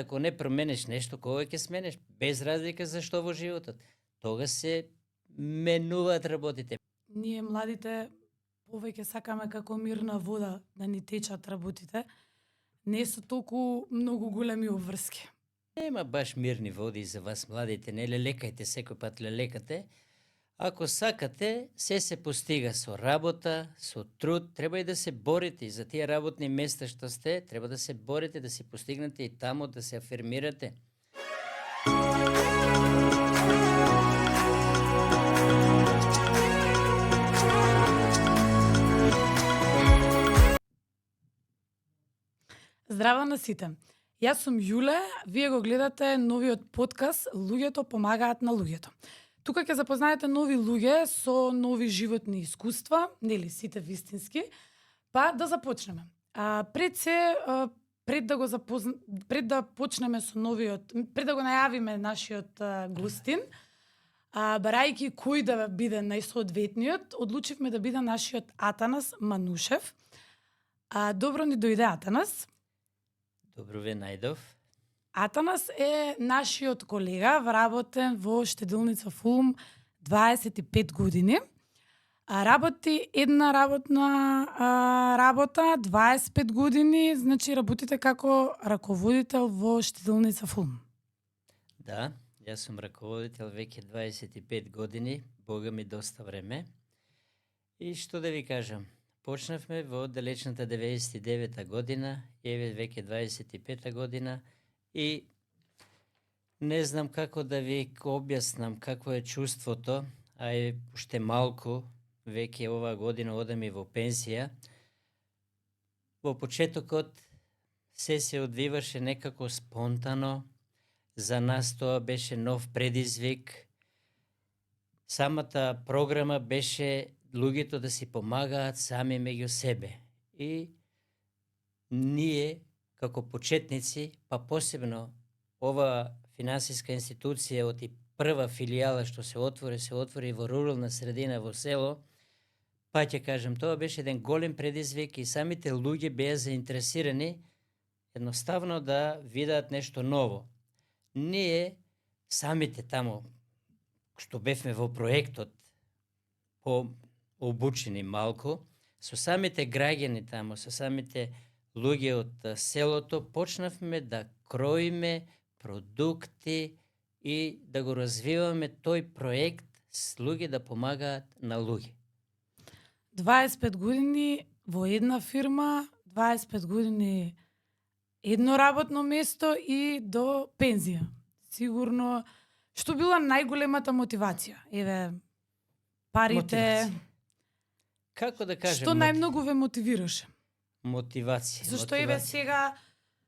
Ако не промениш нешто, кога ќе сменеш? Без разлика за што во животот. Тога се менуваат работите. Ние младите повеќе сакаме како мирна вода да ни течат работите. Не со толку многу големи обврски. Нема баш мирни води за вас младите, не лелекајте секој пат лелекате. Ако сакате, се постига со работа, со труд, треба и да се борите и за тие работни места што сте, треба да се борите, да си постигнете и таму да се афирмирате. Здраво на сите. Јас сум Јуле, вие го гледате новиот подкаст Луѓето помагаат на луѓето. Тука ќе запознаете нови луѓе со нови животни искуства, нели сите вистински. Па да започнеме. Пред да почнеме со новиот, пред да го најавиме нашиот гостин, барајќи кој да биде најсоодветниот, одлучивме да биде нашиот Атанас Манушев. Добро ни дојде, Атанас. Добро ве најдов. Атанас е нашиот колега, вработен во штедилница Фулм 25 години. Работи една работа 25 години, значи работите како раководител во штедилница Фулм. Да, јас сум раководител веќе 25 години, Бога ми доста време. И што да ви кажам, почнавме во далечната 99-та година, еве веќе 25-та година и не знам како да ви објаснам какво е чувството, а е уште малку, веќе оваа година одам и во пенсија. Во почетокот се одвиваше некако спонтано, за нас тоа беше нов предизвик. Самата програма беше луѓето да си помагаат сами меѓу себе. И ние, како почетници, па посебно ова финансиска институција од и прва филијала што се отвори во рурална средина во село, па ќе кажам, тоа беше еден голем предизвик и самите луѓе беа заинтересирани едноставно да видат нешто ново. Ние, самите таму, што бевме во проектот, обучени малку, со самите граѓани таму, со самите луѓе од селото, почнавме да кроиме продукти и да го развиваме тој проект с луѓе да помагаат на луѓе. 25 години во една фирма, 25 години едно работно место и до пензија. Сигурно, што била најголемата мотивација? Еве, парите... Мотивација. Како да кажем? Што најмногу ве мотивираше? Мотивација. Зашто еве сега,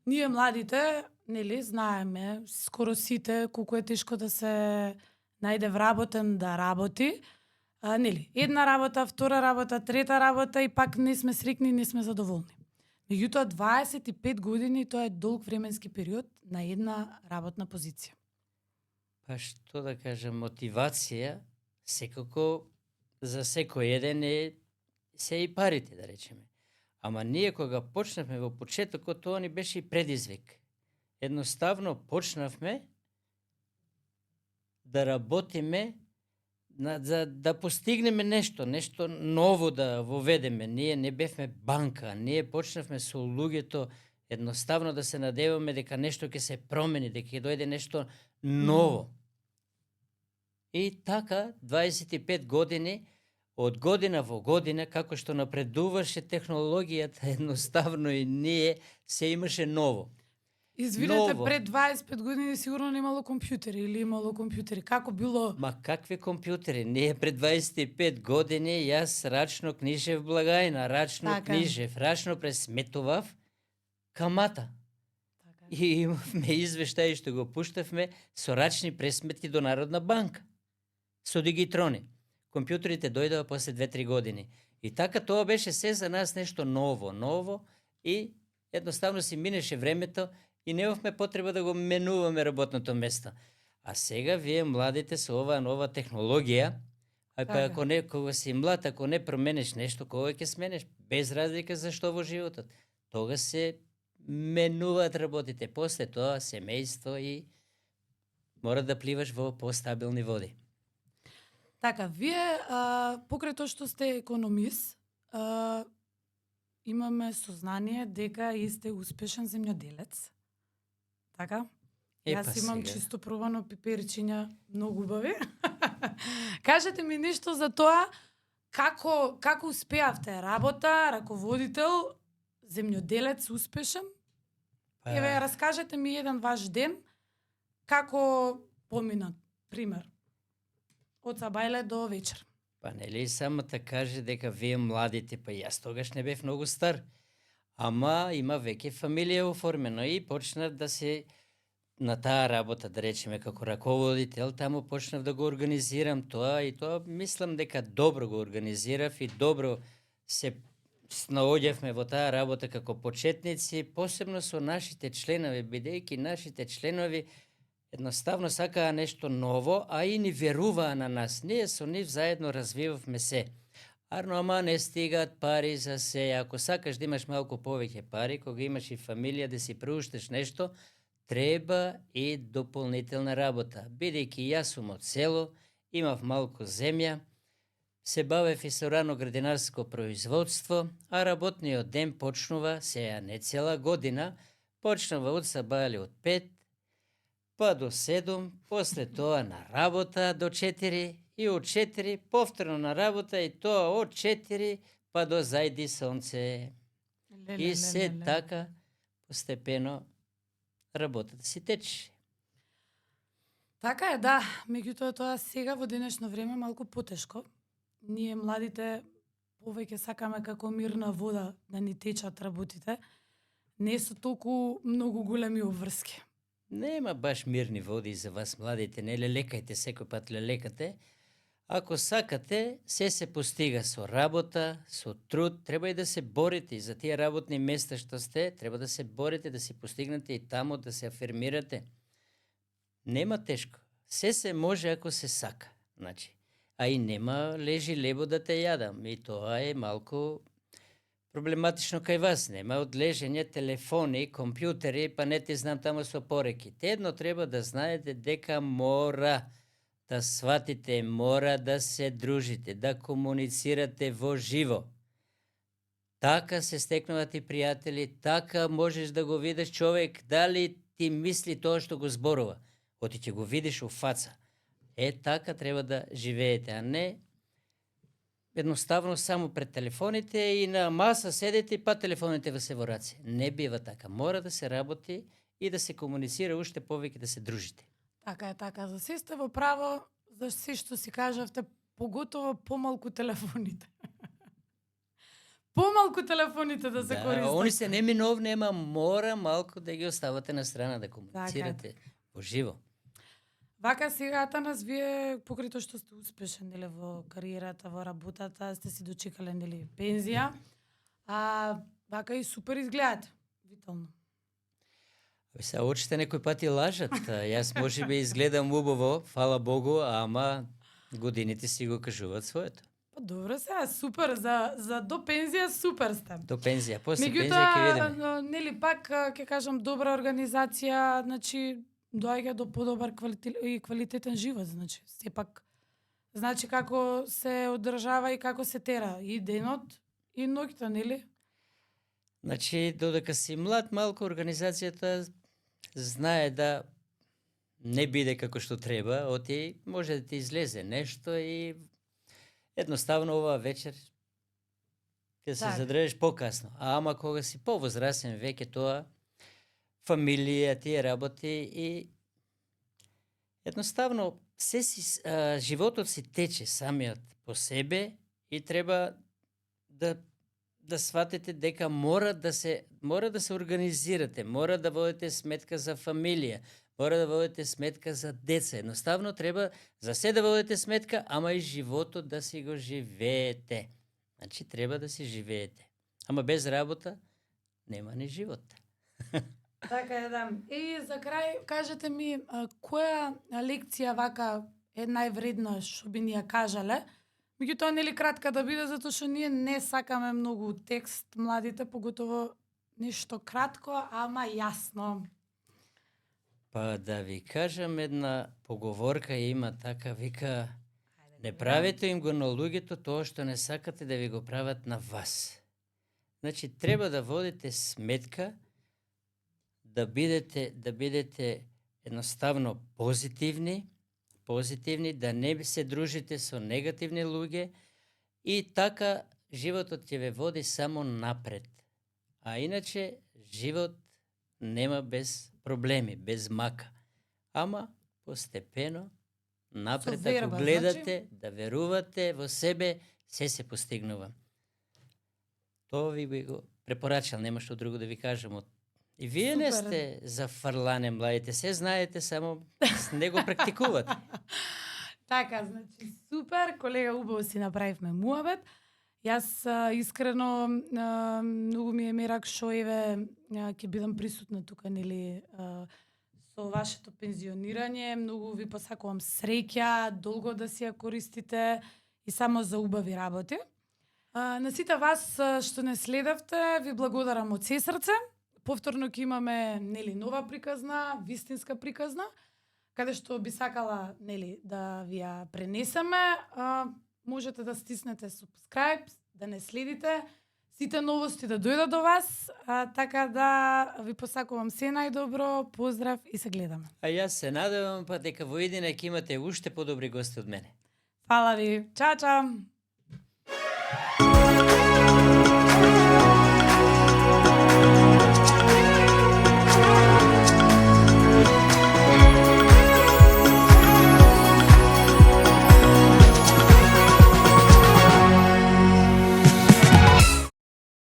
ние младите, нели, знаеме, скоро сите, колку е тешко да се најде вработен да работи. Нели, една работа, втора работа, трета работа и пак не сме срекни, не сме задоволни. Меѓутоа, 25 години, тоа е долг временски период на една работна позиција. Па што да кажам, мотивација, секако за секој еден се и парите, да речеме. Ама ние кога почнавме во почетокот, тоа ни беше и предизвик. Едноставно почнавме да работиме за да постигнеме нешто ново да воведеме. Ние не бевме банка, ние почнавме со луѓето едноставно да се надеваме дека нешто ќе се промени, дека ќе дојде нешто ново. И така, 25 години, од година во година, како што напредуваше технологијата, едноставно и ние се имаше ново. Извинете, пред 25 години сигурно немало компјутери или имало компјутери. Како било? Ма какви компјутери? Ние пред 25 години јас рачно книжев благајна, рачно книжев, рачно пресметував камата. Така. И имавме извештаи што го пуштавме со рачни пресметки до Народна банка. Со дигитрони. Компјутерите дојдоа после 2-3 години. И така тоа беше се за нас нешто ново и едноставно си минеше времето и немавме потреба да го менуваме работното место. А сега вие младите со оваа нова технологија, па ако не, кога си млад, ако не променеш нешто, кога ќе сменеш? Без разлика за што во животот. Тога се менуваат работите. После тоа семејство и мора да пливаш во постабилни води. Така, вие покрај тоа што сте економист, имаме сознание дека и сте успешен земјоделец. Така? Јас имам сега. чисто пробано пиперчиња, многу убави. Кажете ми нешто за тоа како успеавте работа, раководител, земјоделец успешен? Еве, раскажете ми еден ваш ден, како помина, пример, од сабајле до вечер. Па нели самата каже дека вие младите, па јас тогаш не бев многу стар, ама има веќе фамилија оформено и почнав да се на таа работа, да речеме, како раководител, таму почнав да го организирам тоа и тоа мислам дека добро го организирав и добро се наоѓавме во таа работа како почетници, посебно со нашите членови, бидејќи нашите членови едноставно сакаа нешто ново, а и ни веруваа на нас. Ние со нив заедно развивавме се. Арно, ама не стигаат пари за се. Ако сакаш да имаш малку повеќе пари, кога имаш и фамилија да си приуштиш нешто, треба и дополнителна работа. Бидејќи јас сум од село, имав малку земја, се бавев и со рано градинарско производство, а работниот ден почнува, сеја не цела година, почнува од сабајле од 5, па до 7, после тоа на работа до 4 и од 4 повторно на работа и тоа од 4 па до зајди сонце. И се така постепено работата си тече. Така е, да. Меѓутоа тоа сега во денешно време малку потешко. Ние младите повеќе сакаме како мирна вода да ни течат работите. Не со толку многу големи обврски. Нема баш мирни води за вас младите, не лелекајте секој пат лелекате. Ако сакате, се постига со работа, со труд, треба и да се борите и за тие работни места што сте, треба да се борите, да си постигнете и таму да се афирмирате. Нема тешко. Се може ако се сака. Значи, а и нема лежи лебо да те јадам. И тоа е малку проблематично кај вас. Нема од лежење телефони, компјутери, па не ти знам тамо со пореки. Едно треба да знаете дека мора да сватите, мора да се дружите, да комуницирате во живо. Така се стекнуваат и пријатели, така можеш да го видиш човек дали ти мисли тоа што го зборува. Оти ќе го видиш у фаца. Така треба да живеете, а не едноставно само пред телефоните и на маса седите па телефоните во се во раце. Не бива така. Мора да се работи и да се комуницира, уште повеќе да се дружите. Така е, така. За се сте во право, за се што си кажавте, поготово помалку телефоните. Помалку телефоните да се користат. Они се неминовни, ама мора малку да ги оставате на страна, да комуницирате во живо. Вака сега, Атанас, вие покрај тоа што сте успешен нели во кариерата, во работата, сте си дочекале нели пензија, а вака и супер изгледате, витално. Се очите некој пати лажат. Јас може би изгледам убаво, фала Богу, ама годините си го кажуваат своето. Па добро сега, супер, за до пензија супер сте. До пензија, после пензија ќе видиме. Меѓутоа, нели пак ќе кажам добра организација, значи доаѓа до подобар и квалитетен живот, значи сепак значи како се одржава и како се тера и денот и ноќта, нели? Значи, додека си млад, малку организацијата знае да не биде како што треба, оти може да ти излезе нешто и едноставно оваа вечер ќе се задржиш покасно. Ама кога си повозрасен веќе тоа фамилија, тие работи и едноставно животот си тече самиот по себе и треба да сватите дека мора да се организирате, мора да водите сметка за фамилија, мора да водите сметка за деца. Едноставно треба за се да водите сметка, ама и животот да си го живеете. Значи треба да си живеете. Ама без работа нема ни живот. Така е, да. И за крај, кажете ми, која лекција вака е највредна што би ни ја кажале? Меѓутоа, нели кратка да биде, затоа што ние не сакаме многу текст, младите, поготово нешто кратко, ама јасно. Па да ви кажам една поговорка има така, вика, не да правете им го на луѓето тоа што не сакате да ви го прават на вас. Значи, треба да водите сметка, да бидете едноставно позитивни, да не се дружите со негативни луѓе и така животот ќе ве води само напред. А иначе живот нема без проблеми, без мака. Ама постепено напред, Со верба, ако гледате, да верувате во себе, се постигнува. Тоа ви би го препорачал, нема што друго да ви кажам. И вие не Супер. сте за фрлане, младите, се знаете, само не го практикувате. Така, значи, супер, колега, убаво си направивме муабет. Јас искрено многу ми е мерак што еве ќе бидам присутна тука, нели, со вашето пензионирање. Многу ви посакувам среќа, долго да си ја користите и само за убави работи. На сите вас што не следавте, ви благодарам од се срце. Повторно ќе имаме, нели, нова приказна, вистинска приказна, каде што би сакала, нели, да ви ја пренесеме. Можете да стиснете subscribe, да не следите сите новости да дојдат до вас, така да ви посакувам се најдобро, поздрав и се гледаме. А јас се надевам па дека во идење ќе имате уште подобри гости од мене. Фала ви, чао, чао!